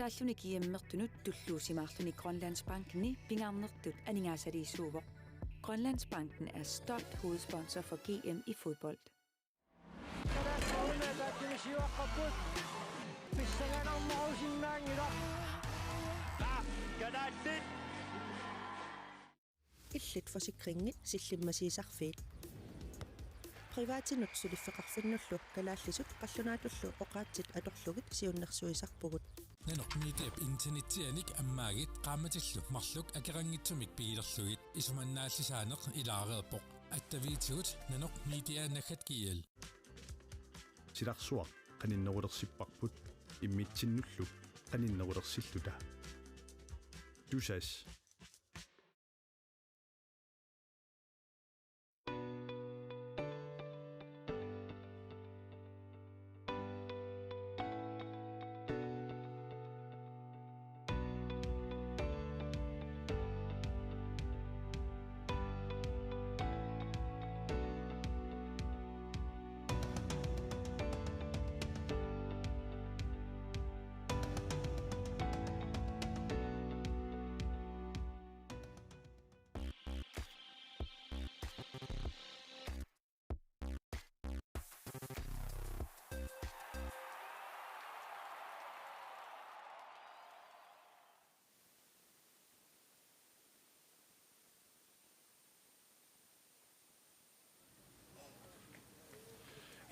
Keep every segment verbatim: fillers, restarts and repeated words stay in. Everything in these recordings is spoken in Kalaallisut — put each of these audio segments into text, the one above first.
Alluni G M-ertunut tulluusimaarluni Grønlandsbankeni pingaarnertut aningaasaliisuuvoq. Grønlandsbanken er stolt hovedsponsor for G M i fodbold. Illit forsikringit sillimmasiisarfiit? Privatinut suliffeqarfinnullu kalaallisut qallunaatullu oqaatsit atorlugit siunnersuisarpugut. Nanoq Mediap internetsianik ammaagit qaammatillu marluk akeqanngitsumik pigilerlugit. Isumannaallisaaneq ilaareerpoq. Attaviitigut nanoq media naggat G L. Silarsuaq qaninnerulersipparput immitsinnullu qaninnerulersilluta. Tusass.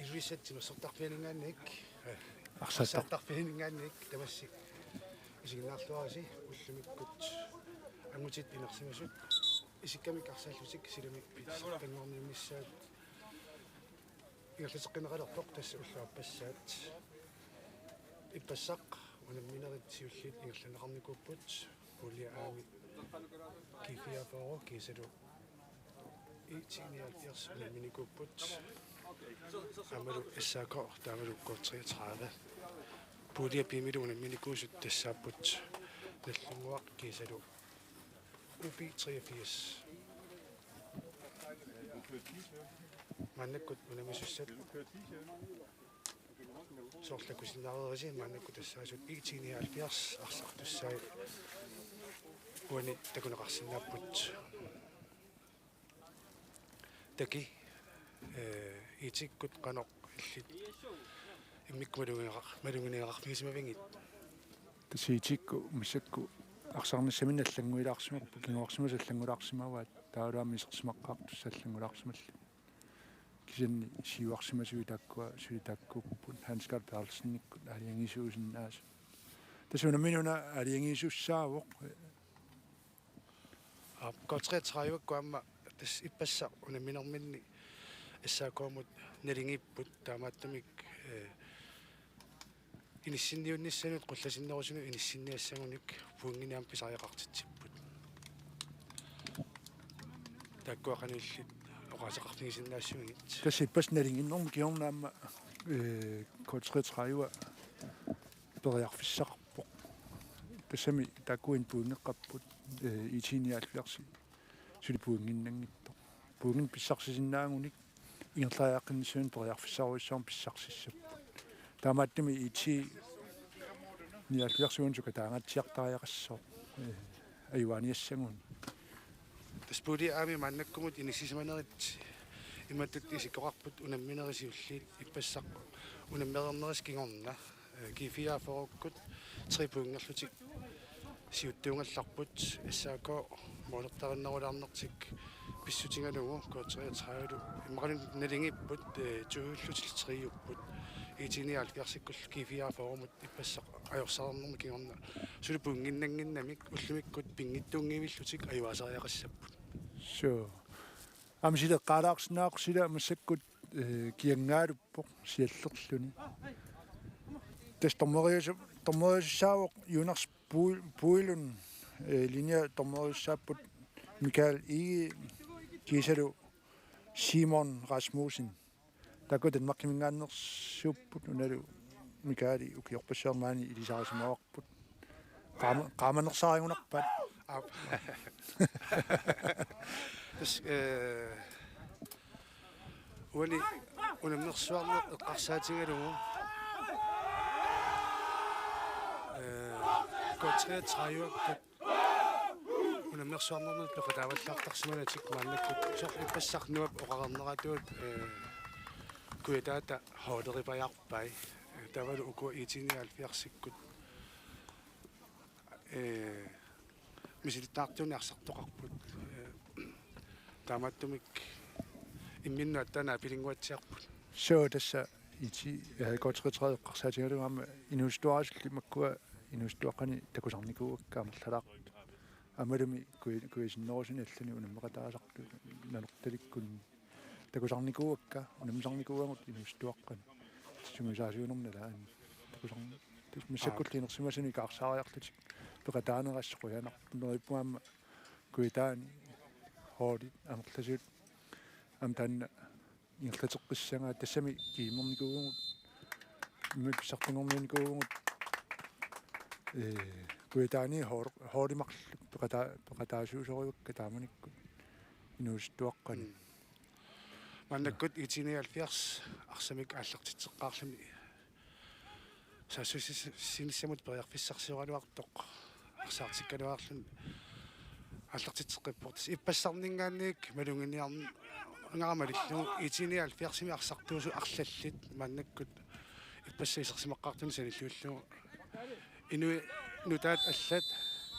Ilulissat timersortarfianinngaanniit, eh, arsartar- arsartarfianinngaanniit tamassi isiginnaarluarisi ullumikkut angutit pinersimasut isikkamik arsaallutik silami pitsannguarniunnissaat ingerlateqqinneqalerpoq tassa ullut aappassaat. Ippassaq unamminerit siulliit ingerlanneqarnikuupput, pulje A-mi G fireogfyrre kiisalu I T nioghalvfjerds unamminikuupput. Aammalu S A K taavalu K treogtredive. Pulje B-milu unamminikuusut tassaapput Nagdlunguaq kiisalu U B treogfirs. Maannakkut unammisussat soorlu takusinnaareerisi maannakkut tassaasut I T nioghalvfjerds arsartussai uani takuneqarsinnaapput. Taki, eh, I T-kkut qanoq illit immikkut malugineqar-, malugineqarfigisimavigit? Tassa I T-kkut massakkut arsarnissaminnik allannguilaarsimapput, kinguarsimasut allanngulaarsimavaat, taavalu aamma isersimaqqaartussat allanngulaarsimallugit. Kisianni siuarsimasuit taakkua suli taakkuupput, Hans Carl Berthelsennikkut aalajangiisuusinnaasut. Tassa unammineq una aalajangiisussaavoq. Aap, K treogtredive-kkut aamma tassa ippassaq unamminerminni S A K-mut naligiipput, taamaattumik, eh, inissinniunnissanut, qullasinnerusunut inissinniassagunik pointinik aamma pisariaqartitsipput. Taakkua qanoq illit oqaaseqarfigisinnaassavigit? Tassa ippassaq nalinginnermut kingorna aamma, eh, K treogtredive periarfissaqarpoq. Tassami taakkuinni pointeqqapput, eh, I T nioghalvfjerds suli pointinnanngitsoq. Pointinik pissarsisinnaagunik ingerlariaqqinnissaanut periarfissarujussuarmik pissarsissapput. Taamaattumik I T nioghalvfjerds-iunik sukataangaatsiartariaqassaaq, eh, ajugaaniassagunik. Tassa pulje A-mi maannakkumut inissisimanerit imatut isikkoqarput: unamminerit siulliit ippassaq unammereernerisa kingorna, eh, G fireogfyrre-kkut tre pointerlutik siuttuugallarput, S A K målertarinnerulaarnertik pissutigalugu K treogtredive-lu immaqaluunniit naligiipput, eh, to-llutik tre-upput, I T nioghalvfjerds-ikkut G fireogfyrre-mut ippassaq ajorsarnermut kingorna suli pointinnannginnamik ullumikkut pinngitsuunngivillutik ajugaasariaqassapput. Suu. Aamma sila eqqaalaarsinnaavarsi, sila massakkut, eh, kianngaaluppoq siallerluni. Tassa dommeriusu-, dommeriusussaavoq Jonas Bui-, Builun, eh, linje dommeriusussaapput Michael Egede kiisalu Simon Rasmussen. Taakku Danmarkiminngaanneersuupput, unalu Michaeli ukiorpassuarni maani ilisarisimavarput. Qaama-, qaamanersaarigunarpaat. Aap. Tassa, eh, uani unammersuarneq eqqarsaatigalugu, eh, Treogtredive unammersuarnermut peqataavallaartarsimanatik maannakkut soorlu ippassaq Nuup oqarneratut, eh, kujataata holderipajaarpai. Eh, taavalu uku I T nioghalvfjerdsikkut, eh, misilittaartunik arsartoqarput. Eh, taamaattumik imminnut aatsaat naapilinnguatsiarput. Suu, tassa I T, eh, K treogtredive eqqarsaatigalugu aamma inuusuttuarasulli makkua inuusuttuaqqani takusarnikuuakka amerlalaartut. Aammalumi kui-, kuisinnerusunik allanik unammeqataasartut Nanortalikkunni takusarnikuuakka, unammisarnikuuagut inuusuttuaqqani. Sungiusaasuunermi nalaani. Takusarn-, tus-, massakkullu inersimasunut ikaarsaariarlutik peqataanerat qujanarpoq. Neriuppunga aamma kujataani holdit amerlasuut aamma taanna ingerlateqqissagaat, tassami kiimmernikuuvugut, immaqa pissartanngorniunnikuuvugut, eh, kujataani hol-, holdit marluk peqataa-, peqataasuusorivakka taamanikkut inuusuttuaqqani. Mm. Maannakkut I T nioghalvfjerds arsamik aallartitseqqaarluni saassussinissamut periarfissarsioraluartoq arsaartikkaluarluni aallartitseqqippoq. Tassa ippassarninngaanniit maluginiarn-, -ngara malillugu I T nioghalvfjerdsimi arsartuusut arlallit maannakkut ippassaq isersimaqqaartunik sanilliullugu inuit nutaat allat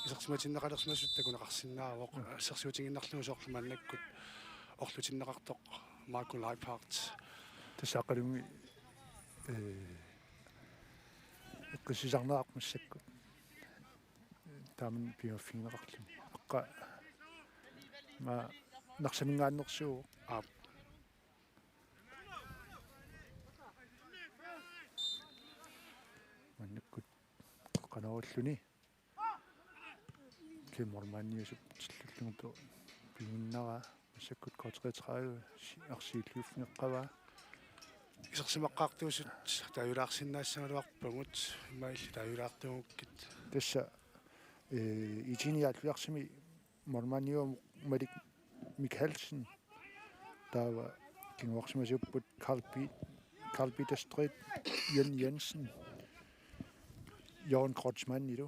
isersimatinneqalersimasut takuneqarsinnaavoq, assersuutigiinnarlugu soorlu maannakkut orlutinneqartoq Marco Leiphardt. Tassa Aqqalunngi, eh, eqqissisarneqarpoq massakkut. Taamani pingaffigineqarluni. Aqqa ma Narsaminngaanneersuuvoq. Aap. Maannakkut qaqqanoorulluni. Kimoormanniusup tillullugu piginnaraa massakkut K treogtredive si-, arsiilliuffigeqqavaa. Isersimaqqaartuusut taajulaarsinnaassagaluarpagut, immaqa illit taajulaartuugukkit. Tassa, eh, I T nioghalvfjerdsimi målmandiuvoq Malik Mikkelsen. Taava kinguarsimasuupput Karl Pi-, Karl Peter Strid, Jan Jensen, Jørgen Kreutzmannilu.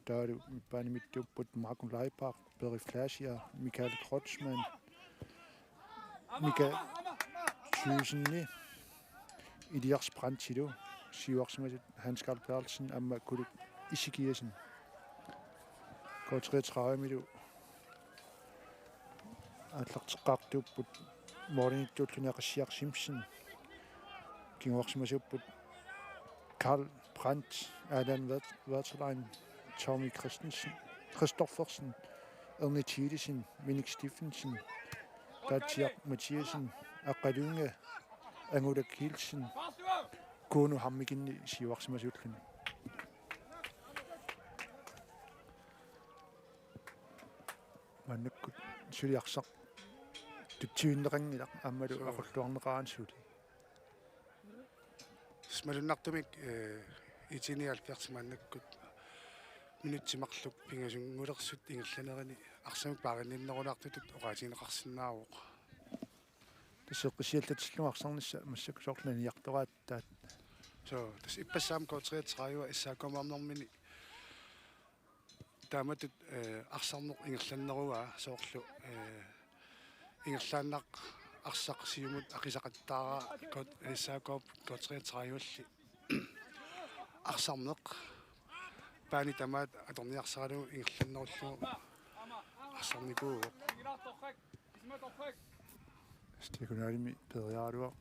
Taavalu midtbanemiittuupput Marco Leibhardt, Peri Fleischer, Michael Kreutzmann, Mika Thygesen, Elias Brandtilu, siuarsimasut Hans Karl Berthelsen aamma Kuluk Ezekiassen. K treogtredivemilu aallarteqqaartuupput målimiittuulluni Qissiaq Simpson. Kinguarsimasuupput Karl Brandt, Allan Wert-, Wertlein, Tommy Christensen, Christoffersen, Erni Thielesen, Minik Steffensen, Taatsiaq Mathiassen, Aqqalunngi, Angula Kielsen, Kuno Hammikinni siuarsimasuulluni. Maannakkut suli arsaq tutsivinneqanngilaq aammalu aqulluarneqaraanni suli. Malunnartumik, eh, I T nioghalvfjerds maannakkut minutsit marluk pingasunngulersut ingerlanerini arsamik paarinninnerulaartutut oqaatigineqarsinnaavoq. Tassa eqqissiallatsillugu arsarnissaq massakkut soorlu naniartoraat taat. Suu, tassa ippassaq aamma K treogtredive S A K-meernermini taamatut, eh, arsarneq ingerlannerugaa soorlu, eh, ingerlaannaq arsaq siumut aqisaqattaaraa K-, S A K K treogtredive-lli arsarneq paani tamaat atorniarsaralugu ingerlannerullugu arsarnikuuvoq. Diagonalimi peeriaraluaq.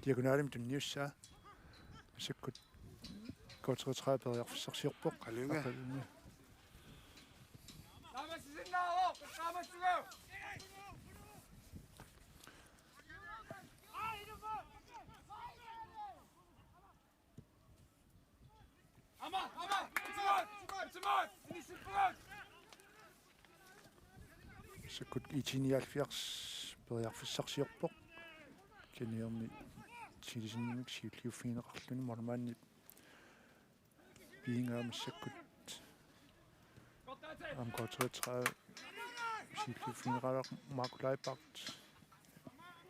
Diagonalimi tunniussaa. Massakkut K treogtredive periarfissarsiorpoq. Qaluunga. Qaluunga. Massakkut I T nioghalvfjerds periarfissarsiorpoq. Kiniorni Thygesen siulliuffigineqarluni målmandip piigaa massakkut. Aamma K treogtredive siulliuffigineqarpoq Marco Leibhardt.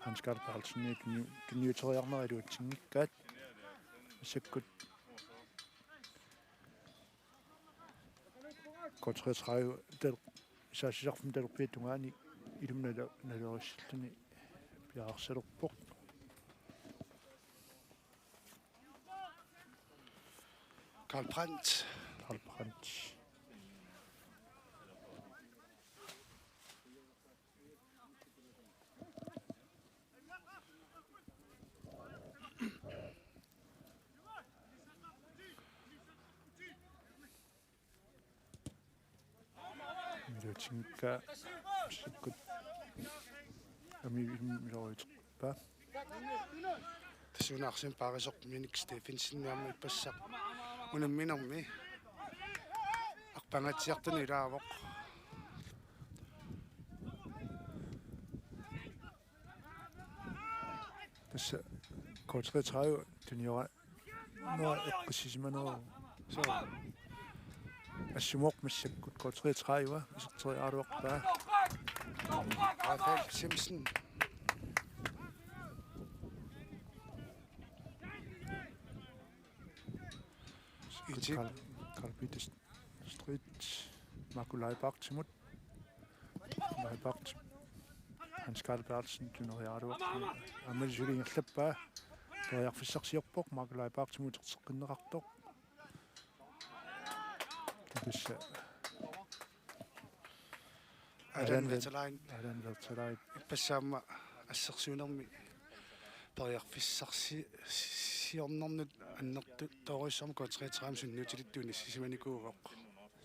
Hans Karl Berthelsen tunniu-, tunniuteriarnera iluatsinngikkaat. Massakkut K treogtredive, der sassisarfik talerpiata tungaani ilumut nalorissilluni piareersalerpoq. Karl Brandt. Karl Brandt. Milutinka sikkut. Ami ilmiloritpa. Tassuuna arsim paarisoq Minik Steffensen aamma ippassaq unamminermi arpangaatsiartunut ilaavoq. Tassa K treogtredive tunioraanni eqqissisimaneruvoq. Suu. Assumooq massakkut K treogtredive iserteriaraluarpaa. Rafael Simpson. Karl, Karl Peter Street, Marco Leibartimut. Leibart. Hans Karl Berthelsen tuneriaraluarpoq. Aamma suli ingerlappaa. Periarfissarsiorpoq Marco Leibartimut uterteqqinneqartoq. Tassa Alan Veteran. Alan Veteran. Ippassaq aamma assersuinermi periarfissarsiornernut annertutoorujussuarmik K treogtredive sunniutilittunik inissisimanikuuvoq.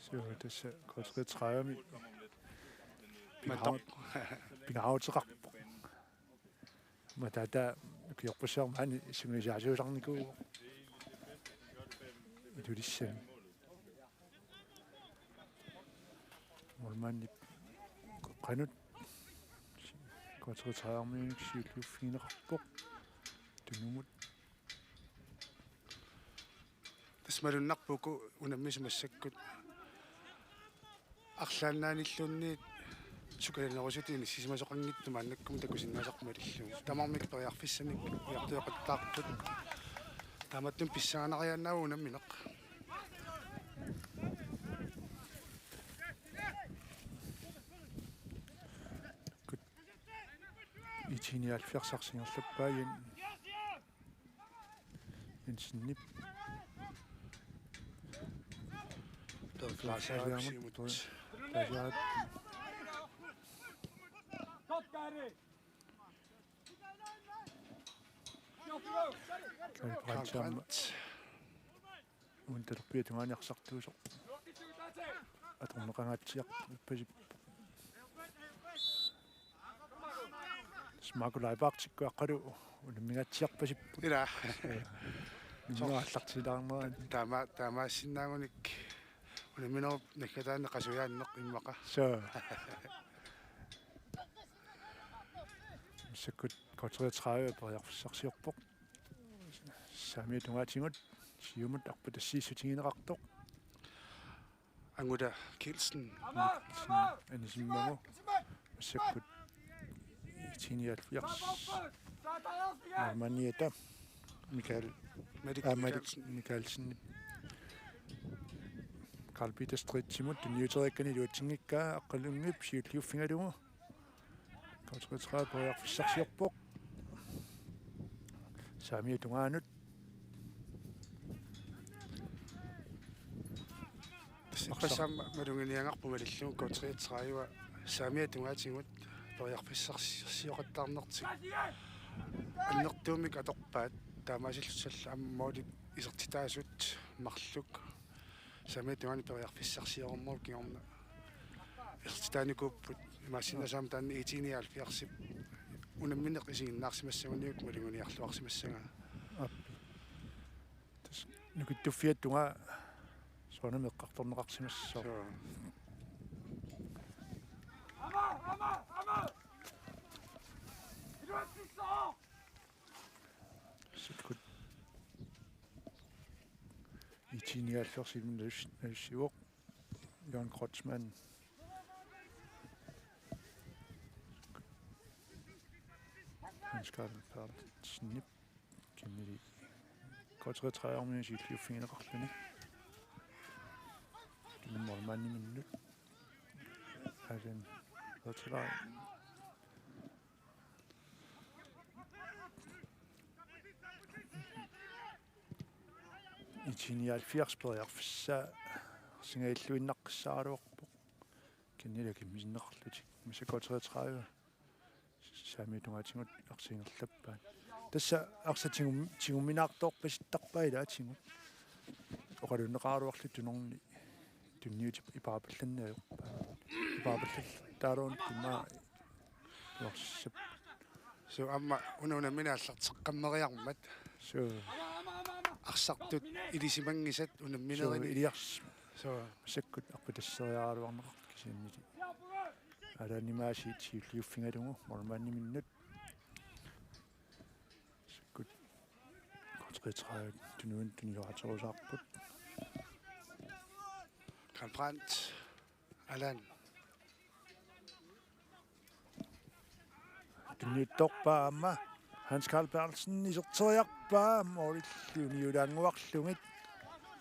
Suu, tassa K treogtredive-mi Matoq. Pingaaruteqarpoq. Mataata ukiorpassuarni maani sungiusaasuusarnikuuvoq. Itulissani. Målmandip qeqqanut K treogtredive-miunik siulliuffigineqarpoq. Tunumut. Tassa malunnarpoq uku unammisut massakkut arlaannaanilluunniit sukalinerusutut inissisimasoqanngitsut maannakkut takusinnaasarput malillugu. Tamarmik periarfissanik ujartueqattaarput. Taamaattumik pissanganariaannaavoq unammineq. IT nioghalvfjerds arsingerlappaajan Jensenip. Klaasiaamut. Klaasiaat. Karl Brandt. Uuntalpiatungaaniarsartuusoq. Atorneqangaatsiaq ippasippoq. Smakulai Bartikku aqqalu unammingaatsiarpasipput. Ila. Minna allartilaarnerani. Taama taamaassinnaangunik unamminerup naggataani qasujaanneq immaqa. Suu. Massakkut K treogtredive periarfissarsiorpoq. Saamiata tungaatigut siumut arpatassiissutigineqartoq. Angula Kielsen. Kielsen anisimmagu. Massakkut IT nioghalvfjerds. Normaniata. Michael. Malik Mikaelsen. Karl Peter Stridtimut tunniuteriakkani iluatsinngikkaa aqqalunnguup siulliuffigalugu. K treogtredive periarfissarsiorpoq. Saamiata tungaanut. Tassa ippassaq aamma maluginiagarput malillugu K treogtredive saamiata tungaatigut periarfissarsioqattaarnertik. Annertuumik atorpaat taamaasillutik aamma målip isertitaasut marluk. Saamiata tungaanut periarfissarsiornermut kingorna. Isertitaanikuupput imaassinnaavoq aamma taanna IT nioghalvfjerdsip unammineq isiginnaarsimassaguniuk maluginiarluarsimassagaa. Aap. Tassa nukittuffiata tungaa soorunami eqqartorneqarsimassooq. Suu. Sikkut. IT nioghalvfjerds nalus-, nalussivoq. Jørgen Kreutzmann. Hans Karl Berthelsenip. Kennedy. K treogtredive-miut siulliuffigineqarluni. Nummer Maanniminnut. Alan Rotela. IT-nioghalvfjerds periarfissaa singailluinnaqqissaaraluarpoq. Kenneth akimmisinneqarlutik. Massakkut treogtredive. Saamiata tungaatigut arsaq ingerlappaat. Tassa arsaq tigum-, tigumminaartoorpasittarpaa ilaatigut. Oqalunneqaraluarlutik tunorni tunniutip ipaapallanneq ajorpaat. Ipaapallallutik taavalu immaqa iluarsissap. Suu, aamma una unammineq aallarteqqammeriarmat. Suu. Arsartut ilisimanngisat unamminerini. Suu, iliars-. Suu. Massakkut arpatasseriaraluarneqartut kisiannili. Alanimaasit siulliuffigalugu målmandiminnut. Sikkut K treogtredive tunuani tunioraaterusaarput. Karl Brandt. Alan. Tunniuttorpaa aamma. Hans Karl Berthelsen iserteriarpaa målillu uniulaannguarlugit.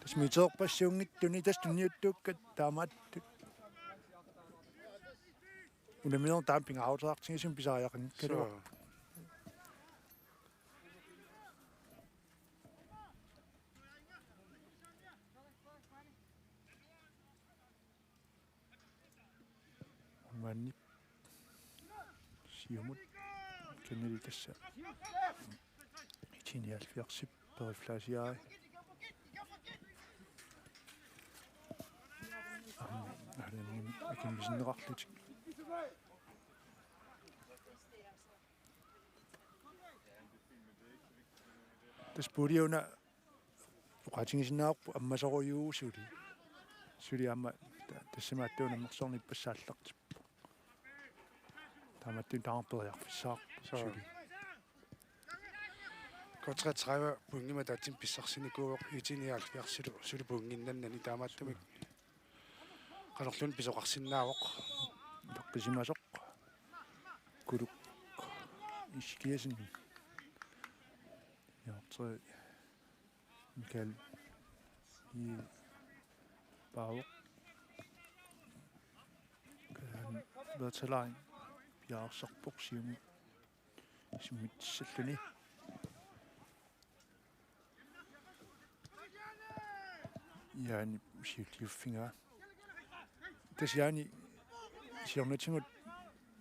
Tassa meterpassuunngitsuni tassa tunniuttuukkat taamaattut. Unammineq taama pingaaruteqartigisumik pisariaqanngikkaluaq. Suu. Maanni siumut Kenneth tassa. IT-nioghalvfjerdsip periarfissaasiai. Aamma akimmisinneqarlutik. Tassa puuliuna oqaatigisinnaavarput ammasorujuuvoq suli. Suli aamma ta-, tassami aatsaat unammersuarneq ippassaq aallartippoq. Taamaattumik taama periarfissaavoq. Suu. Suli. K treogtredive pointimik ataatsimik pissarsinikuuvoq IT-nioghalvfjerdsilu suli pointinnginnani taamaattumik qanorluunniit pisoqarsinnaavoq. Taqqisimasoq. Kuluk. Iskiasen. Jartri. Michael. I. Paavo. Kan Berthelsen. Piareersarpoq siumut. Siumut salluni. Jaani siulliuffigaa. Tassa Jaani siornatigut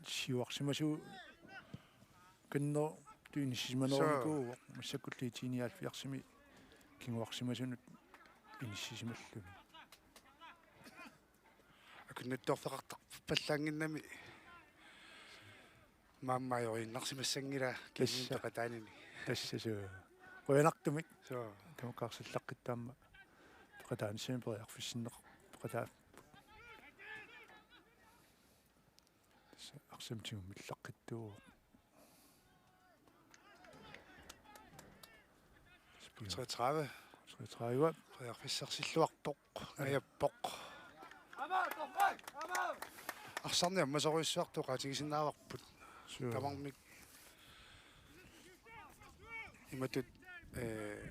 siuarsimasuukanneq inissisimanerunikuuvoq. Suu. Massakkullu IT-nioghalvfjerdsimi kinguarsimasunut inissisimalluni. Akunnattoorfeqartarpallaannginnami. Maamma ajoriinnarsimassanngilaa kinguaamik peqataanini. Tassa suu. Qujanartumik. Suu. Tamakku arsallaqqittoq aamma peqataanissamik periarfissinneqar-, peqataa-. Tassa arsamik tigummillaqqittuuvoq. Treogtredive. Treogtredive. Periarfissarsilluarpoq. Ajappoq. Arsarneq ammasorujussuartut oqaatigisinnaavarput. Suu. Tamarmik. Imatut, eh,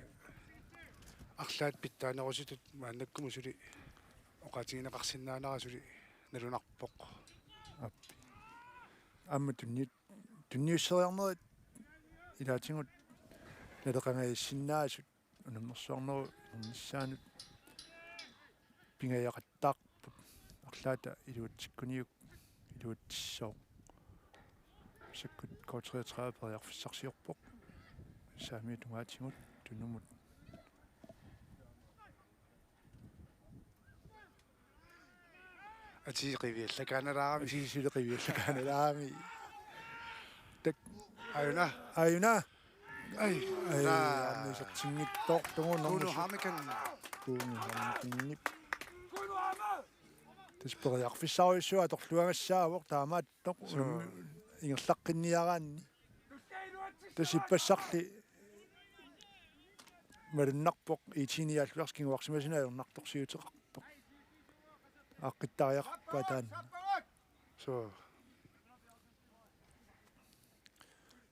arlaat pitsaanerusutut maannakkumut suli oqaatigineqarsinnaanera suli nalunarpoq. Aap. Aamma tunniut-, tunniusseriarnerit ilaatigut naleqangajassinnaasut unammersuarnerup inissaanut pingajaqattaarput. Arlaata iluatsikkuniuk iluatsissooq. Massakkut K treogtredive periarfissarsiorpoq. Saamiata tungaatigut tunumut. Atii qiviallakaanalaarami. Atii suli qiviallakaanalaarami. Tak. Ajuna. Ajuna. Ai. Ai, naa. Annisertinngitsoortugut. Kuno Hammeken. Kuno Hammekenip. Tassa periarfissarujussuaq atorluagassaavoq taamaattoq. Suu. Ingerlaqqinniaraanni. Tassa ippassarli malunnarpoq IT-nioghalvfjerds kinguarsimasunut ajornartorsiuteqarpoq. Aaqqittariaqarpaa taanna. Suu.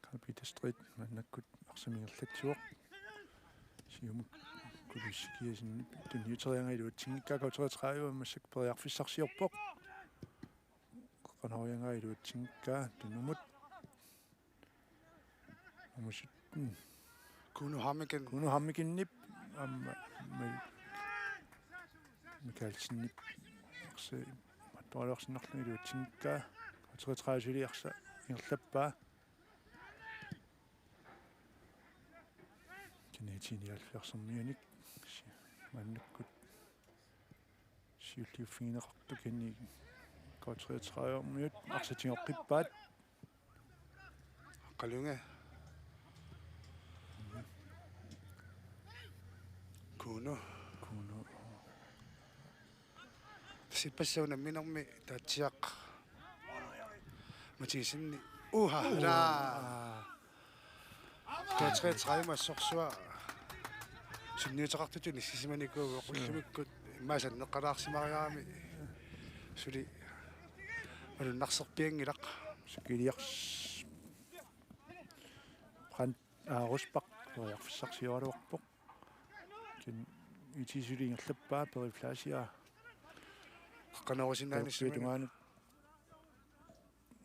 Karl Peter Street maannakkut arsamik ingerlatsivoq. Siumut Pulisikiasen tunniuteriaraa iluatsinngikkaa, K treogtredive massakkut periarfissarsiorpoq. Qanoq iliorlunga iluatsinngikkaa tunumut. Nummer sytten. Kuno Hammeken. Kuno Hammekenip aamma Mikaelsenip. Se mattualersinnarluni iluatsinngikkaa. K treogtredive suli arsaq ingerlappaa. Kinaatini halvfjerdsermiunik. Maannakkut siulliuffigineqartut kinaat K treogtredive-miut arsaq tigoqqippaat. Aqqalunga. Kuno. Kuno. Sipassaq unamminermi Taatsiaq. Mathiassen. Uha. Uha. Laa. K treogtredive assorsuaq sunniuteqartutut inissisimanikuuvoq ullumikkut immaqa sanneqqalaarsimariarami suli malunnarserpianngilaq. Sikiliars. Brand Aarusbak periarfissarsioraluarpoq. Kinaat suli ingerlappaa, Peri Fleischer. Qanorusinnaani Tuppiup tungaanut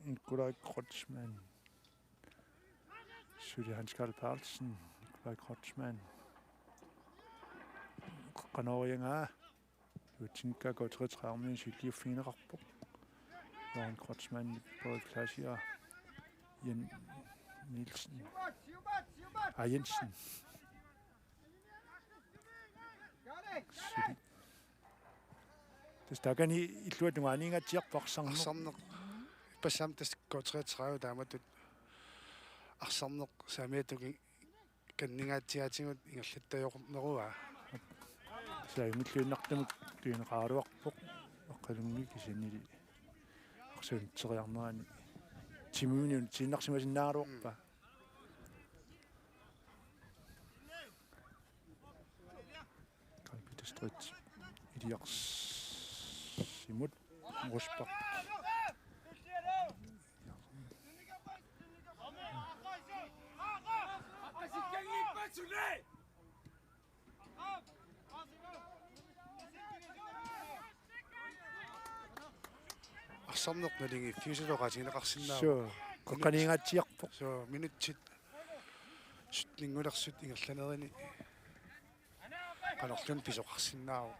Nikolaj Kreutzmann. Suli Hans Karl Berthelsen, Nikolaj Kreutzmann. Qanorusinnaanera. Iluatsinngikkaa K treogtredive-miut siulliuffigineqarpoq. Johan Kreutzmann, Peri Fleischer, Jan Nielsen. Ah, Jensen. Suli. Tassa taakani illuatungaani tungaaniinngaatsiarpoq arsarneq. Arsarneq. Ippassaq aamma tassa K treogtredive taamatut arsarneq saamiata tuki kanningaatsiaatigut ingerlattajorunerugaa. Saamilluinnartumik tuineqaraluarpoq Aqqalunga kisiannili arsaq unitseriarnerani. Timimini unitsiinnarsimasinnaagaluarpaa. Karl Peter Strit Iliarsimut Rosbach. Arsarneq naligiiffiusalu oqaatigineqarsinnaavoq. Suu, qeqqaniingaatsiarpoq. Suu, minutsit syttenninngulersut ingerlanerini qanorluunniit pisoqarsinnaavoq.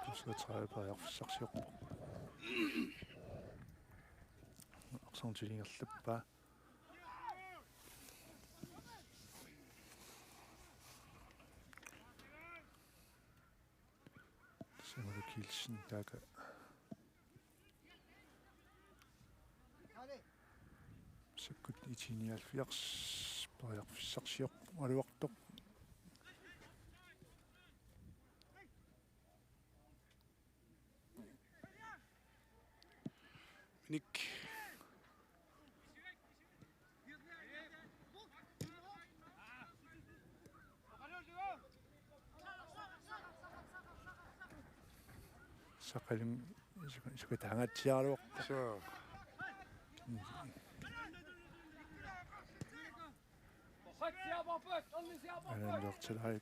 Skusatraavi periarfissarsiorpoq. Arsarneq suli ingerlappaa. Samuel Kielsen taakku. Massakkut I T nioghalvfjerds periarfissarsioraluartoq. Minik. Saqalin sukataangaatsiaraluarpoq. Suu. Alan Lortelai.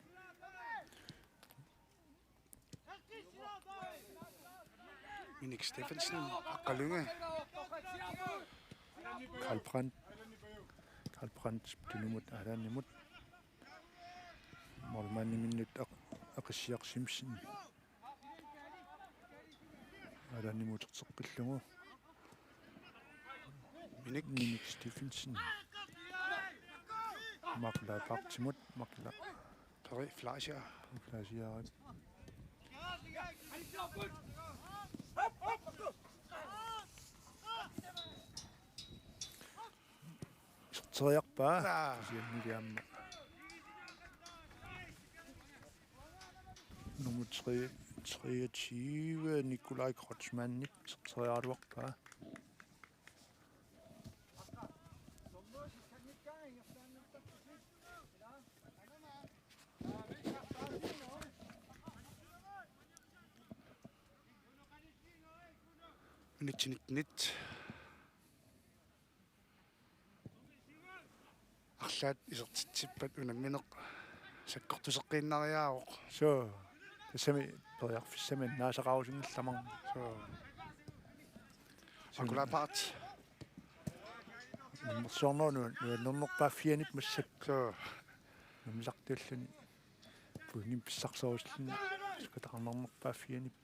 Minik Steffensen, Aqqalunga. Karl Brandt. Karl Brandt tunumut Alanimut. Målmandiminnut Aq-, Aqissiaq Simpson. Alanimut uterteqqillugu. Minik. Minik Steffensen. Mark Leibachtimut, Mark La-, Peri Fleischer. Fleischer. Iserteriarpaa. Aa. Kisiannili aamma. Nummer tre, treogtyve, Nikolaj Kreutzmannip iserteriaraluarpaa. Minutsit nittenit. Arlaat isertitsippat unammineq Sakkortuseqqiinnariaavoq. Suu. Tassami periarfissamik annaasaqarusunngillat aamma. Suu. Makkulaapart. Unammersuarnerup nuannernerpaaffianip massakkut. Suu. Nammisartuulluni. Puinngim pissarserusulluni. Sukataqarnerpaaffianip.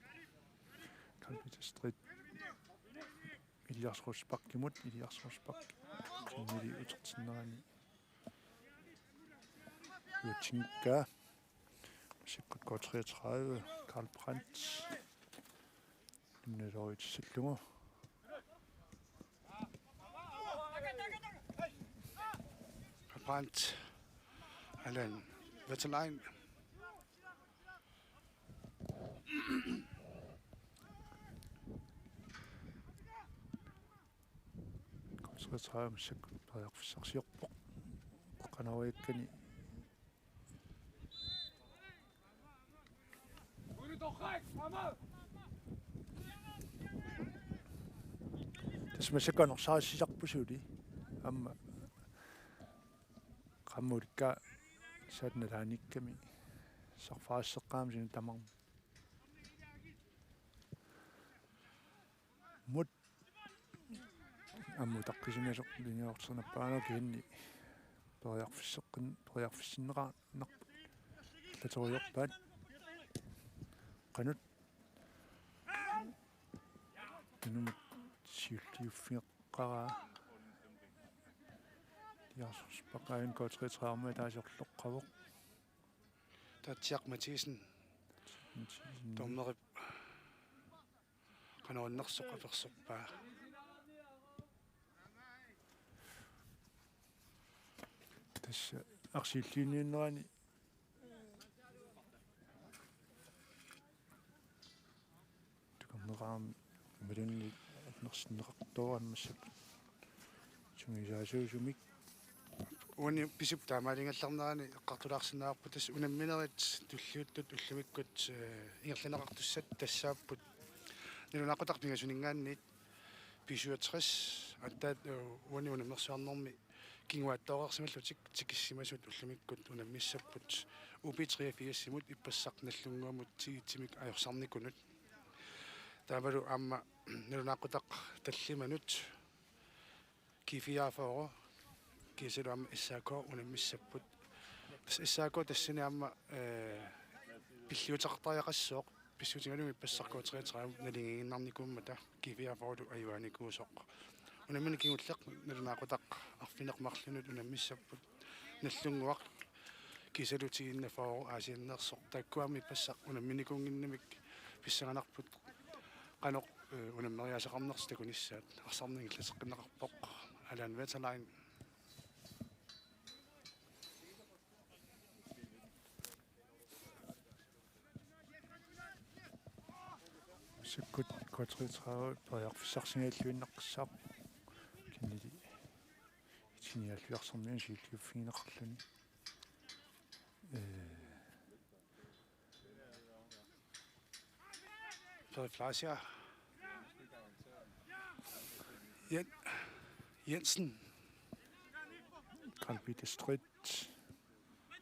Karl Peter Strid. Elias Rosbachimut, Elias Rosbach. Kinnili utertinnerani. Uatsinka. Sikkut K treogtredive, Karl Brandt. Imnelorit sallugu. Karl Brandt. Allan Wetterlein. K treogtredive massakkut periarfissarsiorpoq. Qanoq ikkani. Tassa massakkut anorsaarissisarput suli. Aamma qamulikka saatnalaanikkami sarfaasseqqaam sina tamarmi. Mut aamma utaqqisimasoq linjorternappaanut kiinni periarfisseqqin-, periarfissinneqarnarput. Allatoriorpaat. Qanut. Tunumut siulliuffigeqqaraa. Elias Rosbach aamma K treogtredive taasiorloqqavoq. Tatsiaq Mathisen. Mathisen. Dommerip qanoq innersoq apersorpaa. Tassa arsiilliinniunnerani tukarneqarami imaluunniit annersinneqartoorami massakkut sungiusaasuusumik. Uani pisut taamaaligallarnerani eqqartulaarsinnaavarput tassa unamminerit tulliuttut ullumikkut, eh, ingerlanneqartussat tassaapput nalunaaqutaq pingasuninngaanniit B syvogtres aatsaat, eh, uani unammersuarnermi kinguaattooreersimallutik tikissimasut ullumikkut unammissapput U B treogfirsimut ippassaq Nagdlunguamut ti-etsimik ajorsarnikunut. Taavalu aamma nalunaaqutaq tallimanut G fireogfyrre, kiisalu aamma S A K unammissapput. Tassa S A K tassani aamma, eh, pilliuteqartariaqassooq, pissutigalugu ippassaq K treogtredive naligiinnarnikuummata G fireogfyrrelu ajugaanikuusoq. Unammineq kingulleq nalunaaqutaq arfineq-marlunut unammissapput Nagdlunguaq kiisalu ti enogfyrre Aasianneersoq, taakkua aamma ippassaq unamminikuunnginnamik pissanganarput qanoq, eh, unammeriaaseqarnersoq takunissaat. Arsarneq ingerlateqqinneqarpoq. Allan Wetterlein. Sikkut K treogtredive periarfissarsinngilluinnaqqissaarpoq. Kiinnili I T nioghalvfjerdsiminngaanniit siulliuffigineqarluni. Eh, Frederik Fleischer. Jen-, Jensen. Karl Peter Strid.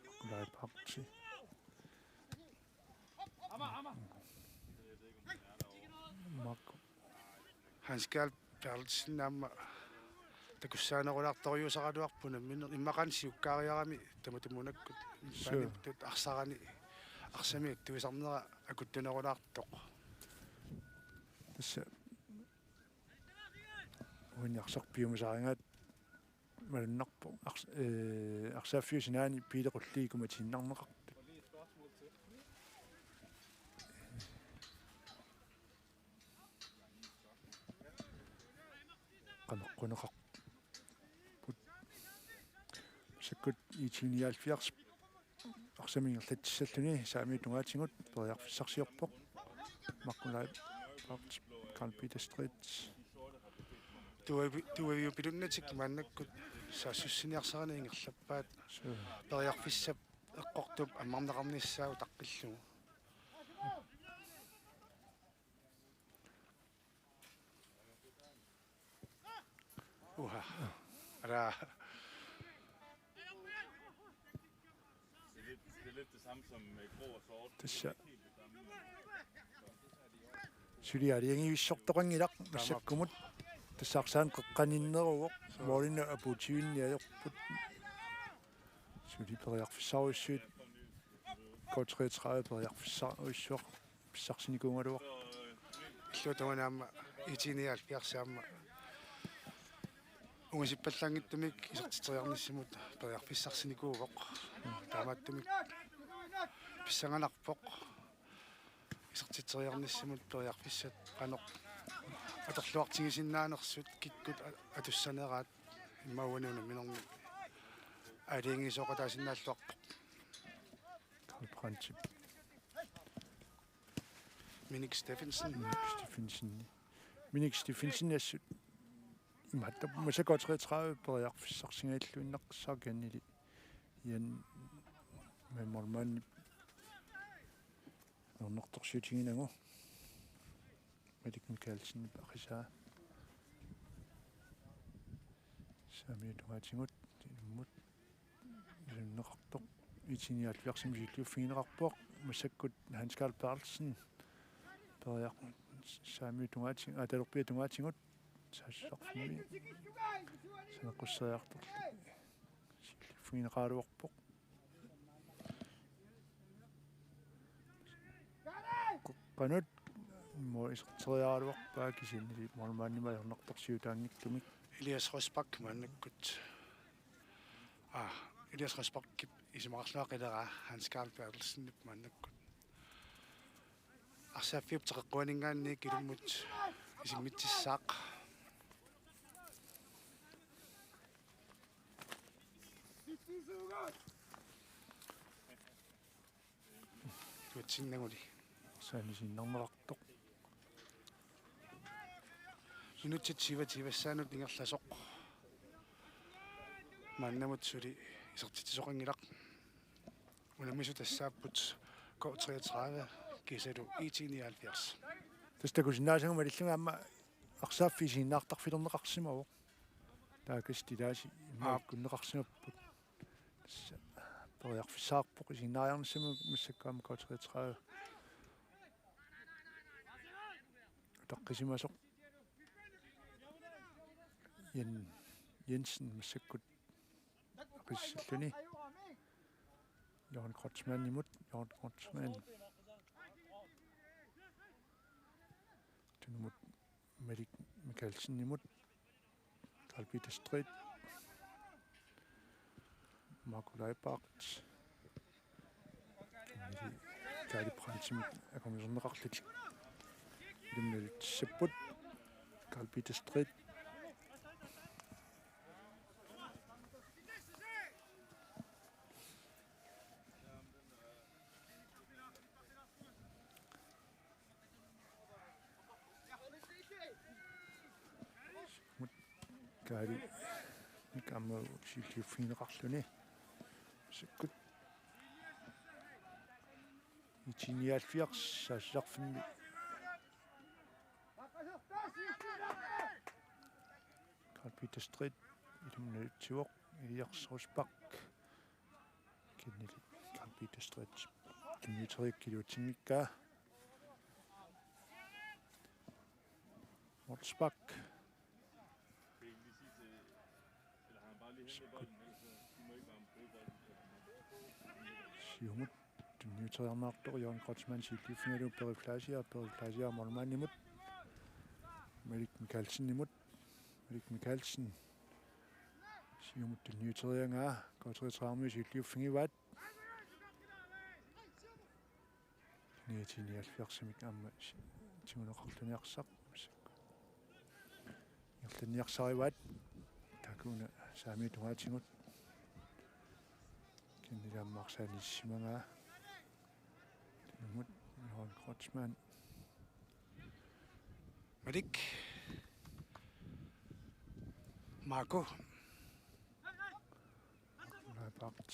Nikolaj Bramsen. Marco. Hans Karl Berthelsen aamma takussaanerulaartorujussuusaraluarpoq unammineq, immaqa siukkaariarami tamatumunakkut. Suu. Paanittut arsarani arsamik attuisarnera akuttunerulaartoq. Tassa uani arsaq piumasarigaat malunnarpoq ars-, eh, arsaaffiup sinaani Piile Qulli ikumatiinnarneqartoq. Qameqquneqarput. Sikkut I T nioghalvfjerds arsamik ingerlatsissalluni saamiata tungaatigut periarfissarsiorpoq. Marco Leibhardt, Karl Peter Strid. Tuavi-, tuaviupilunnatik maannakkut saassussiniarsarineq ingerlappaat. Suu. Periarfissap eqqortup ammarneqarnissaa utaqqillugu. Uha. Ara. Det er lidt, det er Tassa. Suli aalajangiivissortoqanngilaq massakkumut. Tassa arsaq qeqqaninneruvoq. Målinik apuutivinni ajorput. Suli periarfissarujussuit. K treogtredive periarfissarujussuaq. Pissarsinikuugaluaq. Illuatungaani aamma I T nioghalvfjerds aamma ungasippallaanngitsumik isertitseriarnissamut periarfissarsinikuuvoq. Taamaattumik pissanganarpoq isertitseriarnissamut periarfissat qanoq atorluartigisinnaanersut kikkut a-, atussaneraat immaqa uani unamminermi aalajangiisooqataasinnaalluarpoq. Karl Brandtip. Minik Steffensen. Minik Steffensen. Minik Steffensen assut. Imaattoq massakkut K treogtredive periarfissarsingajalluinnaqqissaaq kisiannili. Jan Memolmanni ajornartorsiutiginagu. Malik Mikaelsenip aqisaa. Saamiup tungaatigut ilummut. Iluneqartoq. I T nioghalvfjerdsimi siulliuffigineqarpoq. Massakkut Hans Karl Berthelsen. Periar-, Saamiup tungaati-, aa, talerpiata tungaatigut. Saassussarfimmi. Saneqqusseriartorlu. Siulliuffigineqaraluarpoq. Qeqqanut mo iserteriaraluarpaa kisiannili målmandimut ajornartorsiutaanngitsumik. Elias Rosbach maannakkut. Aa, Elias Rosbachip isumaqarlunga qileraa Hans Karl Berthelsenip maannakkut. Arsaaffiup teqeqquaninngaanniit ilummut isimmitsissaaq. Tuatsinnaguli. Saanisiinnarneqartoq. Minutsit siva tivassaanut ingerlasoq. Maannamut suli isertitsisoqanngilaq. Unammisut tassaapput K treogtredive kiisalu I T nioghalvfjerds. Tassa takusinnaasagut malillugit aamma arsaaffiit isiginnaartarfilerneqarsimavoq. Taakassi ilaasi immaqa Aap. Ikkunneqarsimapput. Tassa periarfissaqarpoq isiginnaariarnissamut massakkut aamma K treogtredive. Utaqqisimasoq. Jan Jensen massakkut aqissilluni. Jørgen Kreutzmannimut, Jørgen Kreutzmann. Tunumut Malik Mikaelsenimut. Karl Peter Street. Marco Leibart. Kennedy Karl Brandtimit akumiserneqarlutik. Ilummut nalitsissapput. Karl Peter Street. Mut Kaali Mik aamma siulliuffigineqarluni. Sikkut. I T nioghalvfjerds saassussarfimmi. Karl Peter Street ilummut nalutsivoq. Elias Rosbach. Kennedy Karl Peter Street. Tunniuteriarlugu iluatsinngikkaa. Rosbach. Siumut tunniuteriarneqartoq Jørgen Kreutzmann siulliuffigalugu Peri Fleischer, Peri Fleischer målmandimut. Malik Mikaelsenimut. Malik Mikaelsen. Siumut tunniuteriaraa K treogtredive siulliuffigivaat. Nioghalvfjerds aamma si-, tiguneqarluni arsaq. Ingerlanniarsarivaat. Taakku una Saamiup tungaatigut. Kennedy aamma arsaanni inissimagaa. Tunumut Johan Kreutzmann. Malik. Marco. Leibart.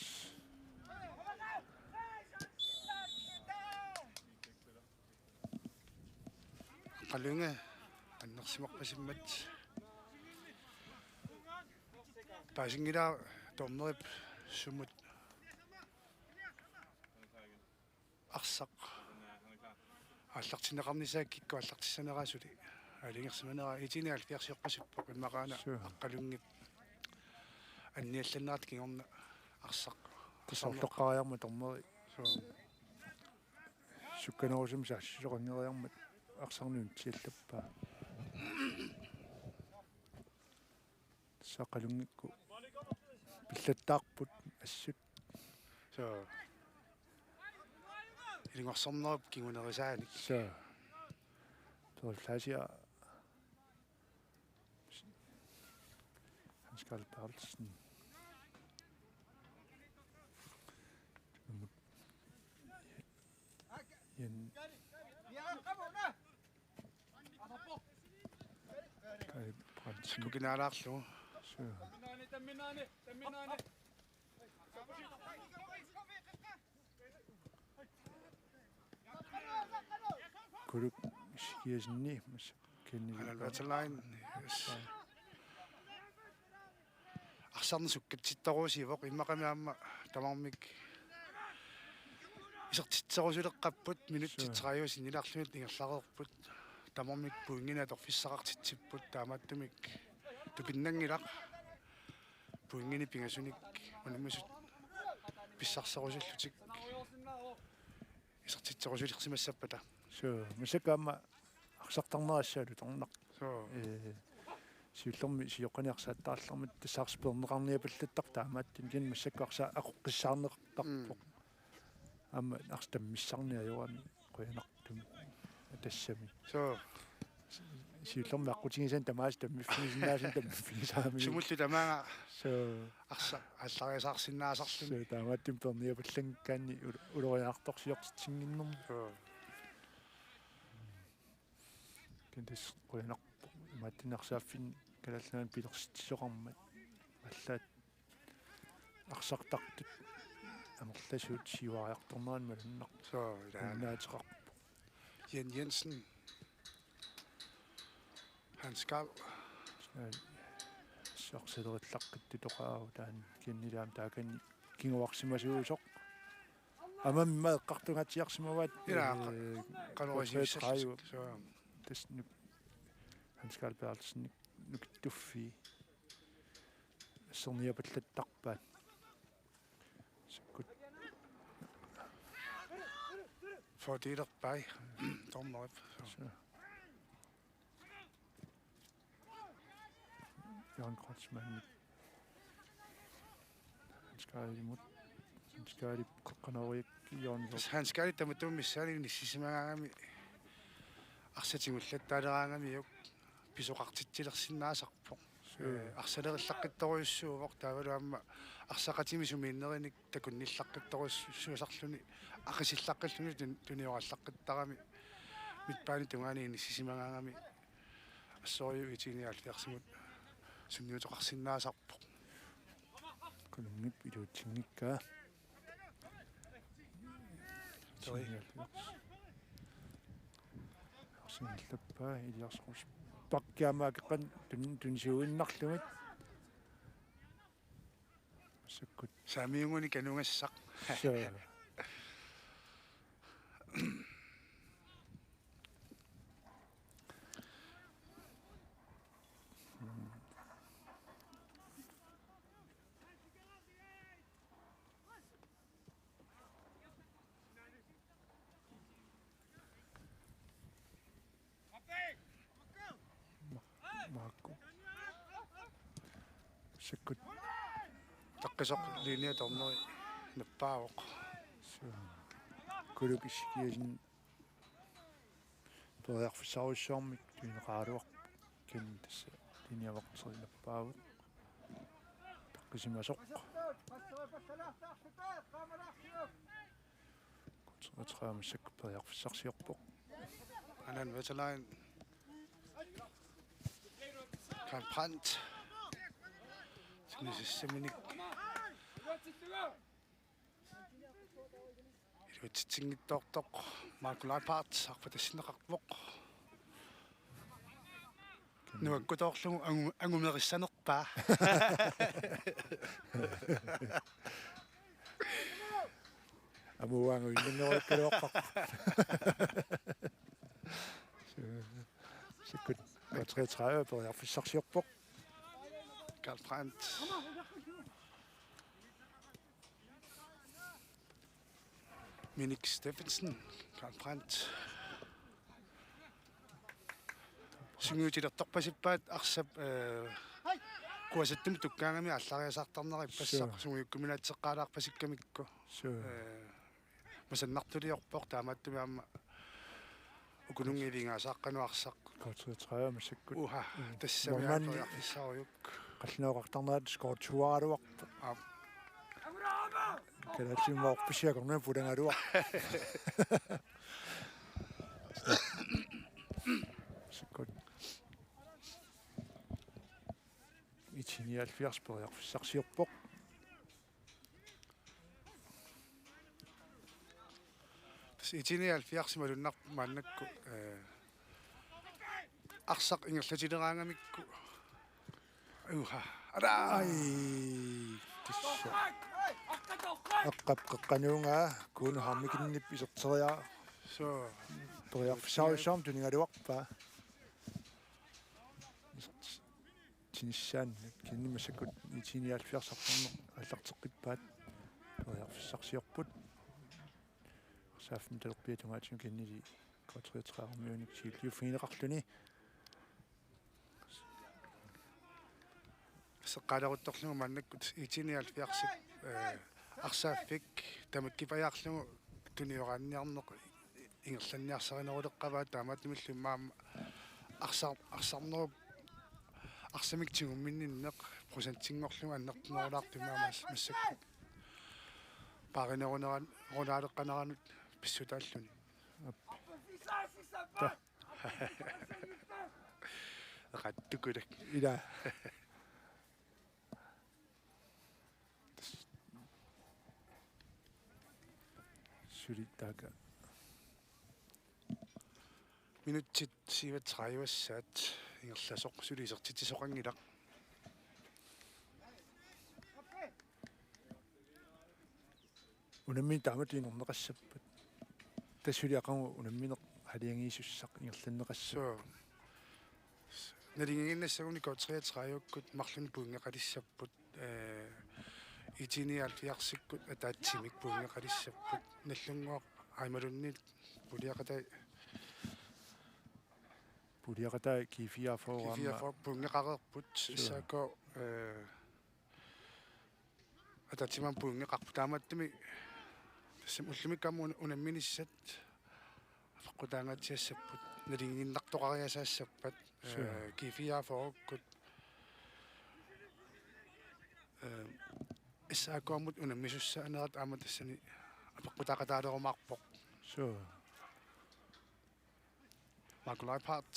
Qalunga annersimarpasimmat. Paasinngilara dommerip sumut. aallartinneqarnissaa kikkut aallartissaneraa suli. Aalajangersimanera I T-ni halvfjerdsiuqqusippoq immaqaana. Suu. Aqqalunngip anniallannerata kingorna arsaq. Kusorloqqaariarmat tormeri. Suu. Sukkanerusumik saassuseqanngeriarmat arsarnut untsiallappaa. Saqqalunngikku pillattaarput assut. Suu. Ilungersornerup kingunerisaanik. Suu. Periflaasia Hans Karl Berthelsen. Jan Kai Brandsen. Kukinaalaarlugu. Suu. Kuluk Sikiasenni massakkut Alan Waterline. Yes. Arsarneq sukkatsittorujuuvoq immaqami aamma tamarmik isertitserusuleqqapput minutsit. Suu. Tredive sinnilaarlugit ingerlareerput. Tamarmik pointinik atorfissaqartitsipput taamaattumik tupinnanngilaq pointinik pingasunik unammisut pissarserusullutik isertitserusulersimassappata. Suu, massakkut aamma arsartarneq assut alutornaq. Suu. Ee, siullermik sioqqani arsaattarallarmat tassa arsaq peerneqarniapallattarpoq taamaattumik kisianni massakkut arsaq aqoqqissaarneqartarpoq. Mm. Aamma arsaq tammissarneq ajorami qujanartumik tassami. Suu. Siullermik aqqutigisannut tamaasa tammiffigisinnaasannut tammiffigisaramigit. Sumullu tamaanga. Suu. Arsaq aallariasaarsinnaasarluni. Suu, taamaattumik peerniapallanngikkaanni ul-, ulorianartorsiortitsinnginnermik. Suu. Kisianni tassa qujanarpoq imaattunik arsaaffinni Kalaallit Nunaanni pilersitsisoqarmat. Allaat arsartartut amerlasuut siuariartornerannik malunnarpoq. Suu, ilaana. Unnaateqarpoq. Jan Jensen. Hans Karl. Suu, arsaq lerillaqqittut toqaavoq taanna kisianni aamma taakani kinguarsimasuusoq. Aamma eqqartungaatsiarsimavaat. Ilaa, ee, qanorisivissallutik. Suu. Tassa nuk-, Hans Karl Berthelsen nuk-, nukittuffii. Asserniapallattarpaat. Sikkut. Fordelerpai. Dommerip. Suu. Jørgen Kreutzmann. Hans Karlimut. Hans Karlip qeqqanooriak Jørgen. Tassa Hans Karlip tamatuma missaani inissisimagaangami arsaq tigulluttaaleraangamiuk pisoqartitsilersinnaasarpoq. Suu. Ee, arsaq lerillaqqittoorujuuvoq taavalu aamma arsaqatimik sumiinnerinik takunnillaqqittorujussuusarluni aqisillaqqilluni tun-, tunioraallaqqittarami midtbanep tungaani inissisimagaangami assorujuk I T-ni halvfjerdsimut sunniuteqarsinnaasarpoq. Qanunngip iluatsinngikkaa. Toi. Arsenal-lappaa iliarsoqus. Pakkiamaa keqqan tun-, tunisuinnarlugit. Massakkut. Saamiunguni kanugassaq. Suu. Maakku. Sikkut. Taqqisoq linje dommeri nappaavoq. Suu. Kuluk Sikiasen. Periarfissarujussuarmik tunineqaraluarpoq. Kisianni tassa linjevagteri nappaavoq. Taqqisimasoq. K treogtredive massakkut periarfissarsiorpoq. Alan Wetterlein. Karl Brandt. Sinne sissaminik. Iluatsitsinngitsoortoq Marco Leiphardt arpatassinneqarpoq. Nuakkutoorlugu angu-, angumerissanerpaa. Amuanga innanneruakkaluaqqaq. Takkut K treogtredive periarfissarsiorpoq. Karl Brandt. Minik Steffensen, Karl Brandt. Sungiutilertorpasippaat arsap, eh, kuasattumik tukkaangami aallariasaartarnera ippassaq. Suu. Sungiukkuminaatseqqaalaarpasikkamikku. Suu. Eh, masannartuliorpoq taamaattumik aamma ukununnga iligaasaaqqanut arsaq. K treogtredive massakkut. Uha, mm, tassami. Målmandi aamma periarfissaaruk. Qallunaaqartarnerat score to-araluarpoq. Aap. Kalaallit Nunaanni orpisiakornera pulagaluarpoq. Sikkut. I T nioghalvfjerds periarfissarsiorpoq. Tassa I T nioghalvfjerds malunnarpoq maannakkut, eh, arsaq ingerlatileraangamikku. Uha. Ala! Ai, tassa. Aqqap qeqqanuungaa, Kuno Harmikinip iserteriaa. Suu. Periarfissaarujussuarmik tunigaluarpaa. Iserts-, tinissaannik, kisianni massakkut I T nioghalvfjerds artorneq aallarteqqippaat. Periarfissarsiorput. Arsaaffimmi talerpiata tungaatigut kisiannili K treogtredive-miunik siulliuffigineqarluni. Seqqaaleruttorlugu maannakkut I T nioghalvfjerdsip, eh, arsaaffik tamakkipajaarlugu tunioraanniarneq ingerlanniarsarineruleqqavaat, taamaattumillu immaqa arsar-, arsarnerup arsamik tigumminninneq procentinngorlugu annertunerulaartumik aamma mas-, massakkut paarineruneran-, runaaleqqaneranut pissutaalluni. Aap. Ta. Eqaattukulak. Ila. Suli taakku. Minutsit syvogtredive-ssaat ingerlasoq, suli isertitsisoqanngilaq. Unammineq taamatut inerneqassappat. Tassa suli aqagu unammineq halvdagisussaq ingerlanneqassappat. Suu. Naligiinnassagunik K treogtredive-kkut marlunnik pointeqalissapput, eh, I T nioghalvfjerdsikkut ataatsimik pointeqalissapput. Nagdlunguaq aammaluunniit puliaqatai. Puliaqatai G fireogfyrre aamma. G fireogfyrre pointeqareerput. Suu. S A K, eh, ataatsimik aamma pointeqarput, taamaattumik tassami ullumikkut aamma un-, unamminissat apeqqutaangaatsiassapput, nalinginnartoqariasaassapput. Suu. Eh, G fireogfyrre-kkut, eh, S A K-mut unammisussaanerat aamma tassani apeqqutaaqataalerumaarpoq. Suu. Marco Leiphardt,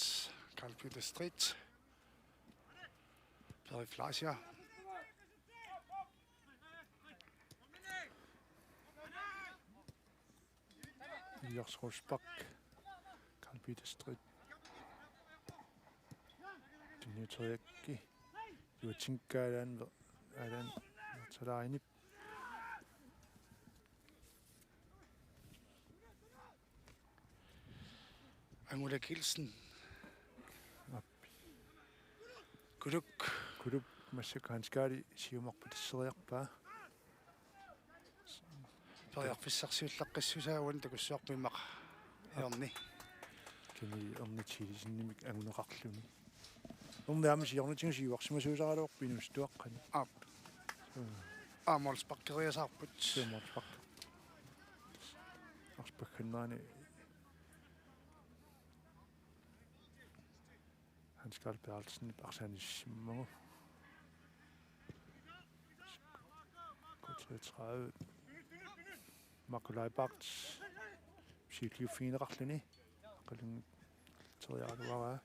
Karl Peter Street, Peri Fleischer. Elias Rosbach, Karl Peter Street. Tunniuteriarakku. Juatsinka Alan, Alan Vertalainip. Angula Kielsen. Aap. Kuluk. Kuluk massakkut Hans Karl siumarput tasseriarpaa. Periarfissarsiullaqqissusaa uani takussuarput immaqa. Aap. Erni. Kisianni Erni Thielesenimik anguneqarluni. Erni aamma siornatigut siuarsimasuusaraluarpoq inuusuttuaqqani. Aap. Mm. Aamma målsparkeriasaarput. Suu, målspark. Arsaq paggannerani Hans Karl Berthelsenip arsaq anisimmagu. K treogtredive. Marco Leibhardt. Siulliuffigineqarluni. Qalun teriaraluaraa.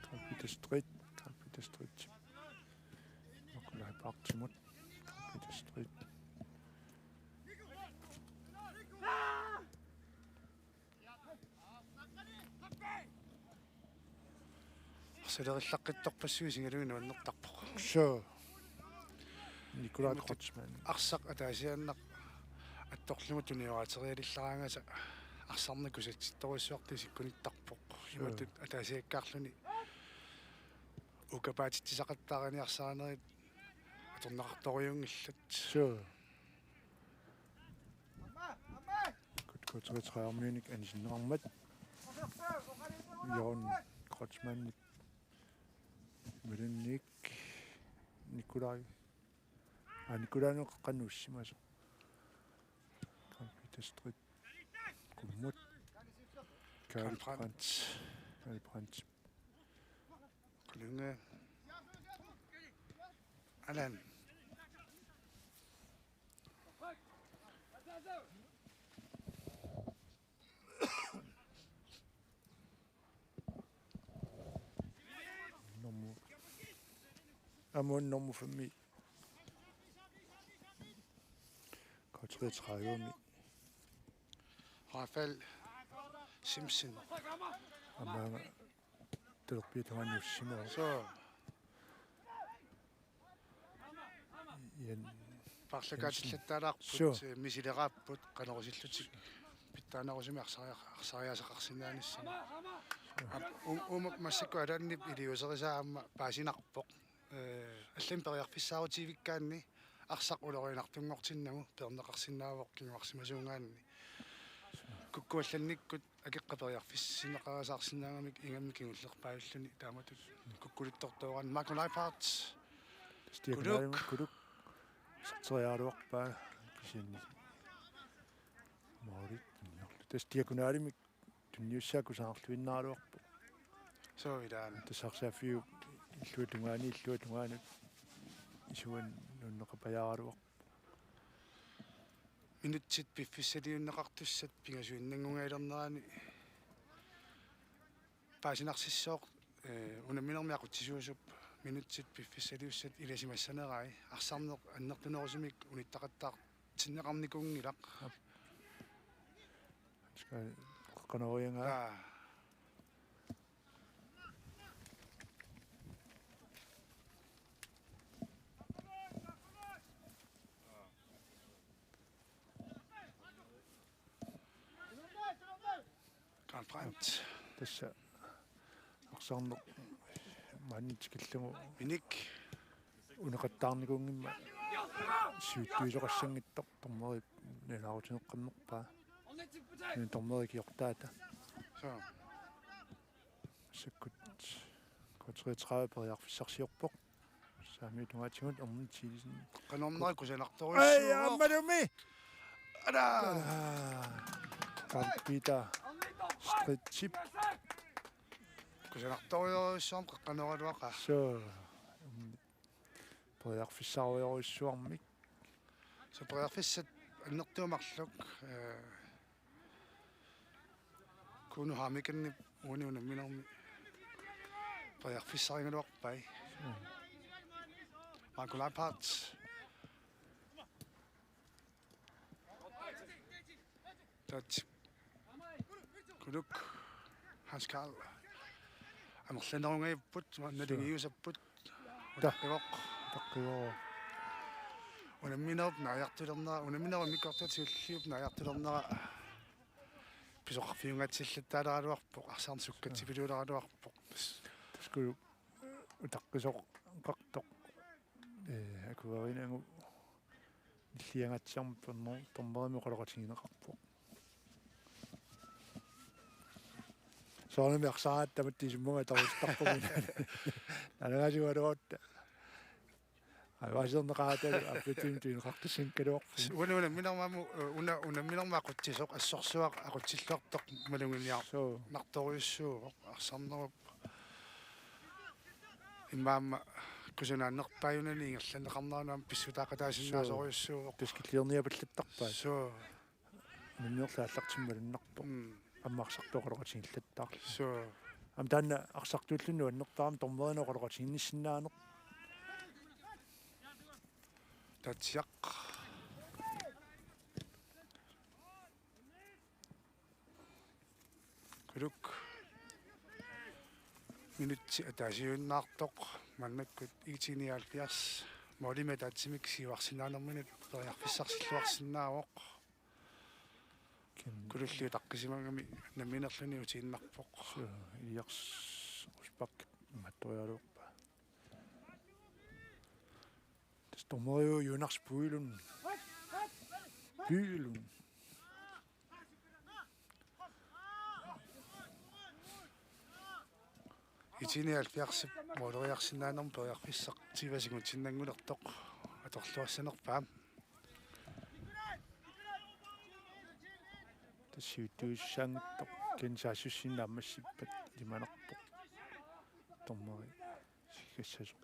Karl Peter Street, Karl Peter Street. Marco Leibhardtimut, Karl Peter Street. Salerillaqqittorpassuit isigalugit nuannertarpoq. Suu. Nikolaj Imatut- Kreutzmann. Arsaq ataasiaannaq attorlugu tunioraaterialillaraangat arsarneq kusatsittorujussuartut isikkunittarpoq. Suu. Imatut ataasiakkaarluni ukapaatitsisaqattaarani arsaanerit atorneqartorujunngillat. Suu. K T K treogtredive-miunik anisinneqarmat. Jørgen Kreutzmannip imaluunniit Nikolaj. Aa, Nikolajinut qanoq nuussimasoq. Karl Peter Strid. Kummut. Karl Karl Brandt. Brandt. Karl Brandt. Kolunga. Alan. Nummer. Amun nummer fem. K treogtredive-mi. Rafael Simpson. Amaanga talerpiata nuussimasoq. Suu. Jan. Paarlakaatillattaalaarput. Suu. Misileraapput qanoq isillutik pitsaanerusumik arsaria- arsariaaseqarsinnaanissamut. Aamma u- uuma massakkut Alanip iliuuserisaa aamma paasinarpoq. Ee, allamik periarfissaarutigivikkaanni arsaq ulorianartunngortinnagu peerneqarsinnaavoq kinguarsimasuugaanni. Kukkuallannikkut akeqqat periarfissinneqarasaarsinnaagamik ingammik kingullerpaavilluni taamatut kukkulittortooraanni. Marco Leiphardt. Stiakunaarimik Kuluk. Sarteriaaluarpaa kisianni. Maarit. Tassa Diagonal-imik tunniussaat kusanarluinnaraluarpoq. Suu ilaana. Tassa arsaaffiup illuatungaani illuatungaanut isuani nuunneqapajaaraluarpoq. Minutsit piffissaliunneqartussat pingasuinnanngunngilernerani paasinarsissooq, ee, unamminermi aqutsisuusup minutsit piffissaliussat ilasimassanerai arsarneq annertunerusumik unittaqattaartinneqarnikuunngilaq. Skal qanoq ujunga. Aa. Karl Brandt. Tassa arsarneq maani tikillugu Minik. Uneqattaarnikuunngimmat siuttuisoqassanngitsoq dommerip nalunaarutigeqqammerpaa. Kisianni dommeri kiortaata. Suu. Massakkut K treogtredive periarfissarsiorpoq. Saamiutungaatigut Erni Thielsen. Qanormaa kusanartoq. Ai, aammalumi! Ala! Karl Peter Stritchip. Kusanartorujussuarmik qaqqanoraluaqaa. Suu. Periarfissarujussuarmik. Suu, periarfissat annertuumik marluk, ee, Kuno Hamikanip uani unamminermi periarfissarigaluarpai. Marco Leiphardt. Touch. Kuluk. Hans Karl. Amerlanerungajapput, naligiusapput. Taa. Utaqqivaa. Utaqqivaa. Unamminerup naajartulernera, unamminerup immikkoortuata siulliup naajartulernera pisoqarfiungaatsillattaalaaraluarpoq, arsarneq sukkatsipiluulaaraluarpoq. Tasku utaqqisoqartoq, ee, akuerinagu nilliangaatsiarmat perno-, dommerimik oqaloqatigineqarpoq. Soorunami arsaraat tamatta isummaga tarutarpumi. Anagaasiualuarutta. Ajuaasiorneqaratta appittuumik tunineqartussanngikkaluarput. Una unamminermut, una, unamminermut aqutsisoq assorsuaq aqutsilluartoq maluginiar- Suu. nartorujussuuvoq arsarnerup. Immaqa aamma kusanarnerpaajunani ingerlanneqarnerani aamma pissutaaqataasinnaasorujussuuvoq. Taskilliorniapallattarpaat. Suu. Unamminerlu aallartimmat malunnarpoq. Mm. Aamma arsartut oqaloqatigillattaarluni. Suu. Aamma taanna arsartuulluni nuannertarami dommerinik oqaloqatiginnissisinnaaneq. Tatsiaq. Kuluk. Minutsi ataasiuinnaartoq maannakkut I T nioghalvfjerds målimik ataatsimik siuarsinnaanerminut periarfissarsilluarsinnaavoq. Kululli utaqqisimagami namminerluni utiinnarpoq. Iliars Rosbach imaattoriaraluarpaa. Tassa dommeriuvoq Jonas Bylund. Bylund. I T nioghalvfjerdsip måleriarsinnaanermut periarfissaq tyve sekundinnanngulertoq atorluassanerpaa. Tassa siuttuussaanngitsoq, kisianni saassussineq naammassippat ilimanarpoq. Dommeri siggassasoq.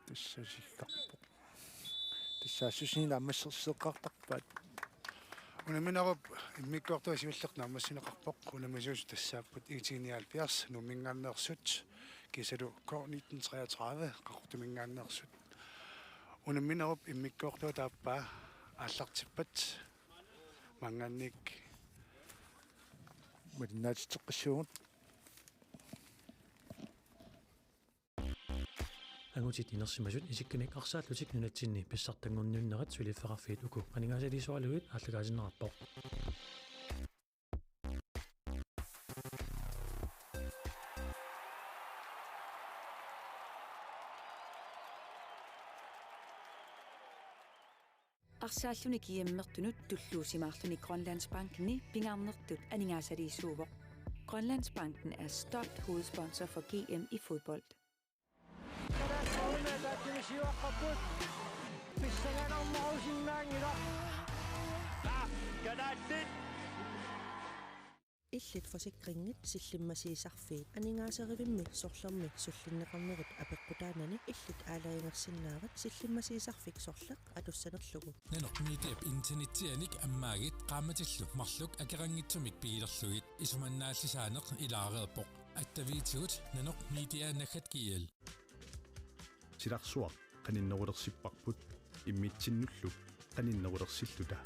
Tassa siggarpoq. Tassa saassussineq naammasseqqaartarpaat. Unamminerup immikkoortua siulleq naammassineqarpoq. Unammisuusut tassaapput I T nioghalvfjerds Nuumminngaanneersut kiisalu K nitten treogtredive Qaqortuminngaanneersut. Unamminerup immikkoortua taappaa aallartippat maanngaanniit malinnaatitseqqissuugut. Angutit inersimasut isikkanik arsaallutik nunatsinni pissartanngorniunnerat suliffeqarfiit uku aningaasaliisuugaluit aallakaatinneqarpoq. Arsaalluni G M-ertunut tulluusimaarluni Grønlandsbankeni pingaarnertut aningaasaliisuuvoq. Grønlandsbanken er stolt hovedsponsor for G M i fodbold. Illit forsikringit sillimmasiisarfiit aningaasarivimmi sorlermi sullinneqarnerit apeqqutaanani illit aalajangersinnaavat sillimmasiisarfik sorleq atussanerlugu. Nanoq Mediap internetsianik ammaagit qaammatillu marluk akeqanngitsumik pigilerlugit isumannaallisaaneq ilaareerpoq. Attaviitigut nanoq media naggat G L. Silarsuaq qaninnerulersipparput immitsinnullu qaninnerulersilluta.